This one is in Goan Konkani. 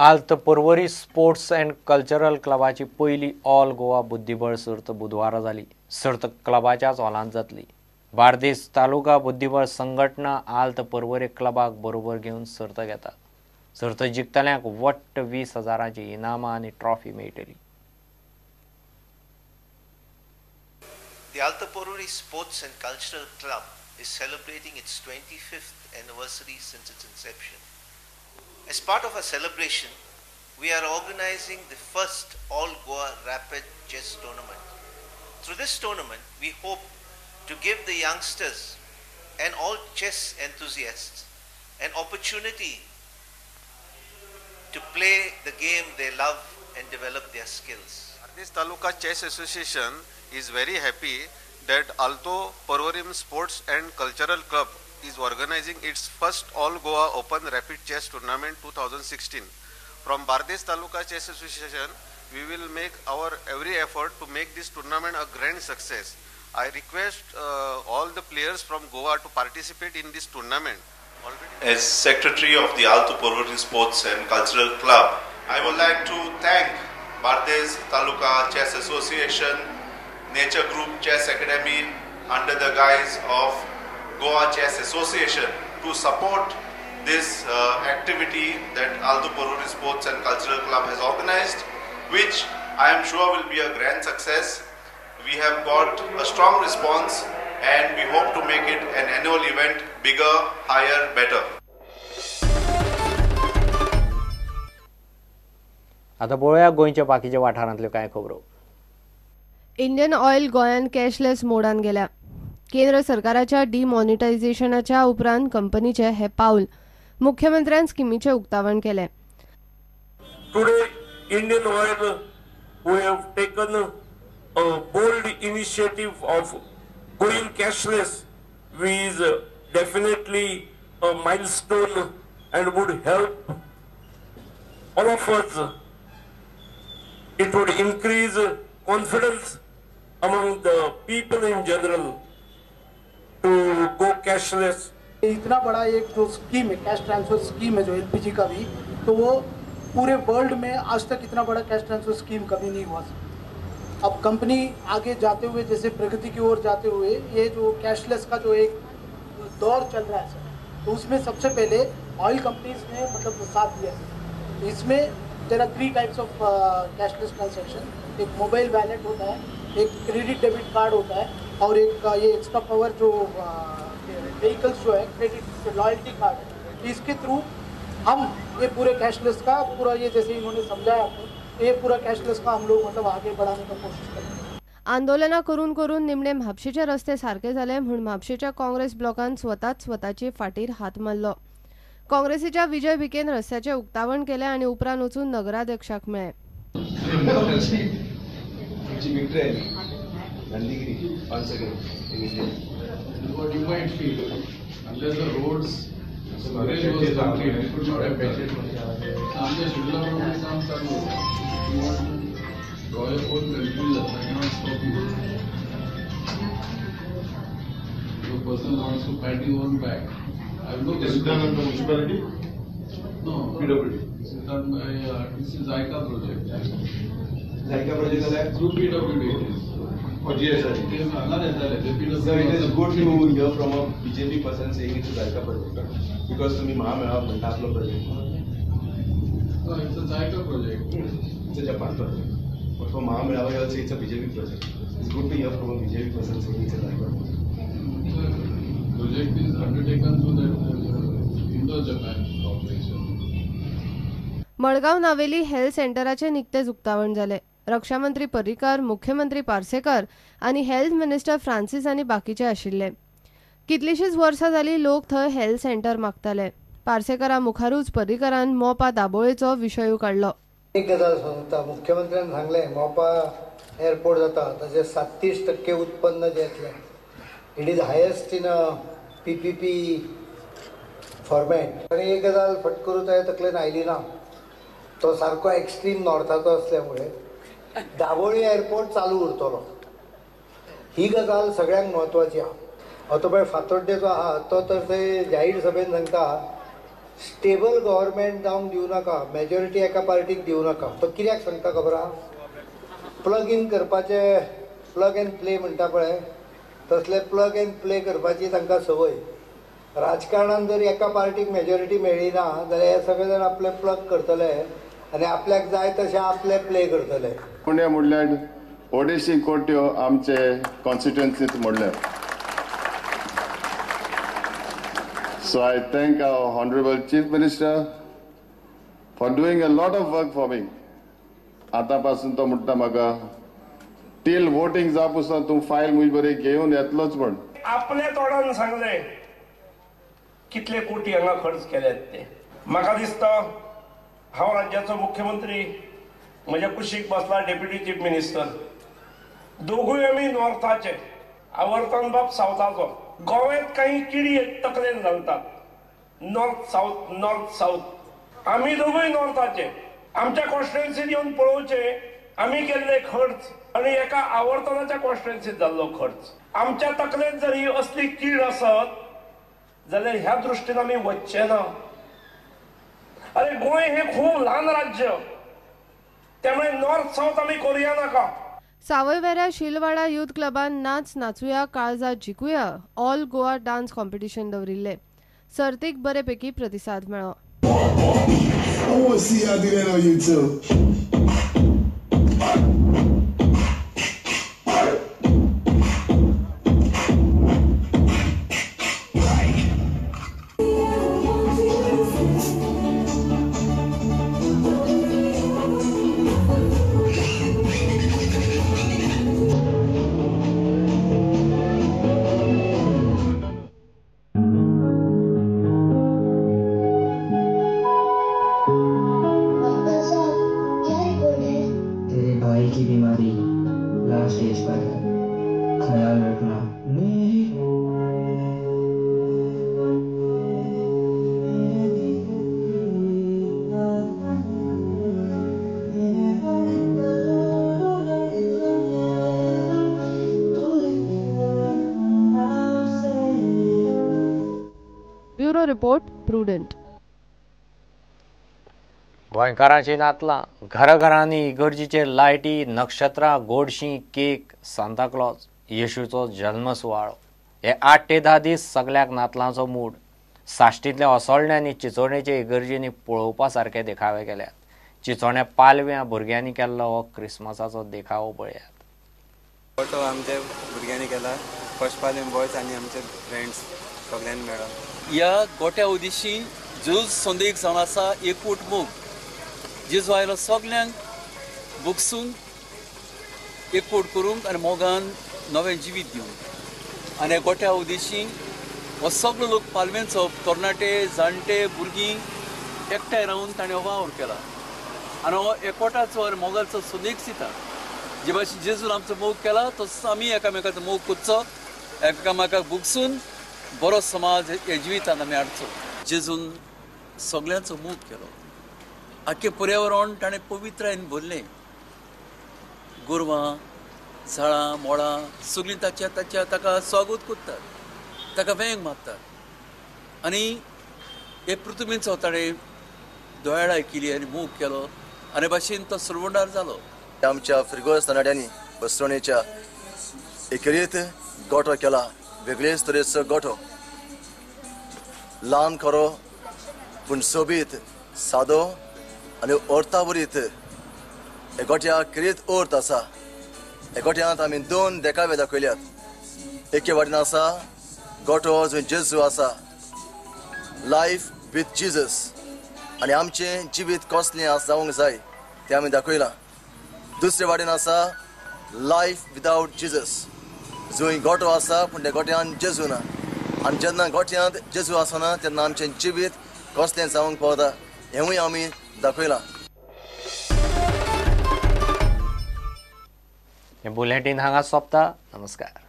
आल्त पर्वरी स्पोर्ट्स अँड कल्चरल क्लबाची पयली ऑल गोवा बुद्धिबळ सर्त बुधवारा जाली. सर्त क्लबाच्याच हॉलांत जातली. बार्देस तालुका बुद्धिबळ संघटना आल्त पर्वरी क्लबाक बरोबर घेवन सर्त घेता. सर्त जिखतल्यांक वट्ट 20,000 इनामां आनी ट्रॉफी मेळटली. The Alto Porvorim Sports and Cultural Club is celebrating its 25th anniversary since its inception. As part of our celebration, we are organizing the first All Goa Rapid Chess Tournament. Through this tournament, we hope to give the youngsters and all chess enthusiasts an opportunity to play the game they love and develop their skills. Bardez Taluka Chess Association is very happy that Alto Porvorim Sports and Cultural Club is organizing its first All Goa Open Rapid Chess Tournament 2016. From Bardez Taluka Chess Association, we will make our every effort to make this tournament a grand success. I request all the players from Goa to participate in this tournament. Already. As Secretary of the Alto Porvorim Sports and Cultural Club, I would like to thank Bardez Taluka Chess Association, Nature Group Chess Academy under the guise of Goa Chess Association to support this activity that Alto Porvorim Sports and Cultural Club has organized, which I am sure will be a grand success. We have got a strong response and we hope to make it an annual event, bigger, higher, better. आता पळोवया गोंयच्या बाकीच्या वाठारांतल्यो कांय खबरो. इंडियन ऑयल गोंयांत कॅशलेस मोडान गेल्या. केंद्र सरकाराच्या डिमॉनिटायझेशनाच्या उपरांत कंपनीचे हे पावल. मुख्यमंत्र्यान स्किमीचें उक्तावण केलें. Today Indian Oil we have taken a bold initiative of going cashless, which is definitely a milestone and would help all of us. It would increase confidence among the people in general to go cashless. इतना बड़ा एक जो स्कीम है, कैश ट्रांसफर स्कीम है जो एलपीजी का भी, तो वो पूरे वर्ल्ड में आज तक इतना बड़ा कैश ट्रांसफर स्कीम कभी नहीं हुआ। अब कंपनी आगे जाते हुए, जैसे प्रगति की ओर जाते हुए, ये जो कैशलेस का जो एक दौर चल रहा है सर, तो उसमें सबसे पहले ऑयल कंपनीज ने मतलब साथ दिया है। इसमें there are 3 types of cashless transaction. एक मोबाइल वैलेट होता है, एक क्रेडिट डेबिट कार्ड होता है, और एक ये एक्स्ट्रा पावर जो व्हीकल्स जो है क्रेडिट लॉयल्टी कार्ड है। इसके थ्रू हम ये पूरे कैशलेस का पूरा ये जैसे इन्होंने समझाया आपको, ये पूरा कैशलेस का हम लोग मतलब आगे बढ़ाने का कोशिश करेंगे। आंदोलनां करून करून निमणे म्हापशेचे रस्ते सारके जाले म्हूण म्हापशेच्या काँग्रेस ब्लॉकान स्वताच स्वताचे फाटीर हात मारलो. काँग्रेसीच्या विजय भिकेन रस्त्याचें उक्तावण केलें आनी उपरांत वचून नगराध्यक्षाक मेळ्ळे. This is done under municipality? No, PWD. This is done by this is JICA project. JICA project through PWD it is. Or GSI. Sir, it is good to hear from a BJP person saying it's a JICA project because तुम्ही महामेळावा म्हणता आपलो project. No, it's a JICA project. It's a Japan project. But for Mahamelava, you also say it's a BJP project. It's good to hear from a BJP person saying it's a JICA project. Project is undertaken through that Indo-Japan cooperation. Madgaon Naveli health सेंटराचे निकतेच उक्तावण जालें. रक्षामंत्री पर्रीकर, मुख्यमंत्री पार्सेकर आनी हेल्थ मिनिस्टर फ्रांसीस आनी बाकीचे आशिल्ले. कितलीशींच वर्सां जालीं लोक थंय हेल्थ सेंटर मागताले. पार्सेकरा मुखारूच पर्रीकरान मोपा दाबोळेचो विशयूय काडलो. एक गजाल सांगता, मुख्यमंत्र्यान सांगलें मोपा एअरपोर्ट जाता ताचें 37% उत्पन्न जें येतलें, it is highest in a PPP format. आनी एक गजाल फट करून ताच्या तकलेन आयली ना, तो सारको एक्स्ट्रीम नॉर्थाचो असल्यामुळे दाबोळी एअरपोर्ट चालू उरतलो. ही गजाल सगळ्यांक म्हत्वाची आहा. आतां पळय फातोड्डेचो आहा तो तर ते जाहीर सभेन सांगता स्टेबल गव्हर्मेंट जावंक दिवं नाका, मेजॉरिटी एका पार्टीक दिवं नाका. तो कित्याक सांगता खबर आहा? प्लग इन करपाचे, प्लग एंड प्ले म्हणटा पळय, तसले प्लग एंड प्ले करपाची तांकां संवय. राजकारणान जर एका पार्टीक मेजॉरिटी मेळ्ळी ना जाल्यार हे सगळे जाण आपले प्लग करतले आनी आपल्याक जाय तशें आपले प्ले करतले. पुण्या म्हणल्यार 250 कोट्यो आमचे कॉन्स्टिट्युएन्सीत म्हणल्यार. So I thank our Honorable Chief Minister for doing a lot of work for me. आतां पासून तो म्हणटा म्हाका टील वोटींग जावपासून तूं फायल म्हजे बरें घेवन येतलोच म्हण. आपल्या तोंडान सांगले कितले कोटी हांगा खर्च केल्यात ते. म्हाका दिसता हांव राज्याचो मुख्यमंत्री, म्हज्या कुशीक बसला डेप्युटी चीफ मिनिस्टर, दोगूय आमी नॉर्थाचे, आवर्तन बाब सावथाचो. गोव्यात काही किडी तकलेन घालतात, नॉर्थ सावथ नॉर्थ सावथ. आमी दोगूय नॉर्थाचे. आमच्या कॉन्स्टिट्युएन्सीत येवन पळोवचे आमी केल्ले खर्च आनी एका आवर्तनाच्या कॉन्स्टिट्युएन्सीत जाल्लो खर्च. आमच्या तकलेन जर ही असली कीड आसत जाल्यार ह्या दृश्टीन आमी वचचे ना. अरे गोंय हे खूब ल्हान राज्य, त्यामुळे नॉर्थ सावथ आमी करूया नाका. सावयवेऱ्या शिलवाडा युथ क्लबान नाच नाचुया काळजा जिखुया ऑल गोवा डान्स कॉम्पिटिशन दवरिल्ले. सर्तीक बरेपैकी प्रतिसाद मेळ्ळो. Bureau report, Prudent. गोंयकारांची नातलां घराघरांनी इगर्जीचेर लायटी, नक्षत्रां, गोडशीं, केक, सांताक्लॉज, येशूचो जल्म सुवाळो. हे 8 ते 10 दीस सगळ्याक नातलांचो मूड. साश्टींतल्या असोळण्यांनी चिचोणेचे इगर्जींनी पळोवपा सारके देखावे केल्यात. चिचोण्या पालव्या भुरग्यांनी केल्लो हो क्रिसमसाचो देखावो पळयात. फोटो आमच्या भुरग्यांनी केला, फर्स्ट पालव्यां बॉयज आनी आमचे फ्रेंड्स सगळ्यांनी मेळ्ळो. ह्या गोट्या उदेशी झूज संदेश जावन आसा एकूट मोग. जेजू आयलो सगल्यांक भोगसून एकवट करूंक आनी मोगान नवें जिवीत दिवंक. आनी ह्या गोट्या उदेशी हो सगलो लोक पालवेंचो, तरणाटे, जाणटे, भुरगीं एकठांय रावन ताणें हो वावर केला आनी हो एकवटाचो आनी मोगाचो संदेश दिता. जे भाशेन जेजून आमचो मोग केला तसोच आमी एकामेकाचो मोग करचो, एकामेकाक भोगसून बरो समाज ह्या जिवितान आमी हाडचो. जेजून सगल्यांचो मोग केलो, आख्खें पर्यावरण ताणें पवित्रायेन भरलें. गोरवां, झाडां, मोळां सगळीं ताच्या ताच्या ताका स्वागत करतात, ताका वेंग मारतात. आनी हे पृथ्वीचो ताणें दोयाळाय केली आनी मोग केलो आनी भाशेन तो सरवंडार जालो. आमच्या फिरगोज तरणाट्यांनी बसवणेच्या एकेरीत गोठो केला, वेगळेच तरेचो गोठो, ल्हान खरो पूण सोबीत, सादो आनी अर्थावरीत. ह्या गोठ्याक खेरीत अर्थ आसा. ह्या गोठ्यांत आमी 2 देखावे दाखयल्यात. एके वाटेन आसा गोठो जंय जेजू आसा, लायफ विथ जिजस, आनी आमचें जिवीत कसलें जावंक जाय तें आमी दाखयलां. दुसरे वाटेन आसा लायफ विदावट जिजस, जंय गोठो आसा पूण त्या गोठ्यांत जेजू ना. आनी जेन्ना गोठ्यांत जेजू आसना तेन्ना आमचें जिवीत कसलें जावंक पावता हेंवूय आमी दाखयलां. हें बुलेटीन हांगा सोंपता. नमस्कार.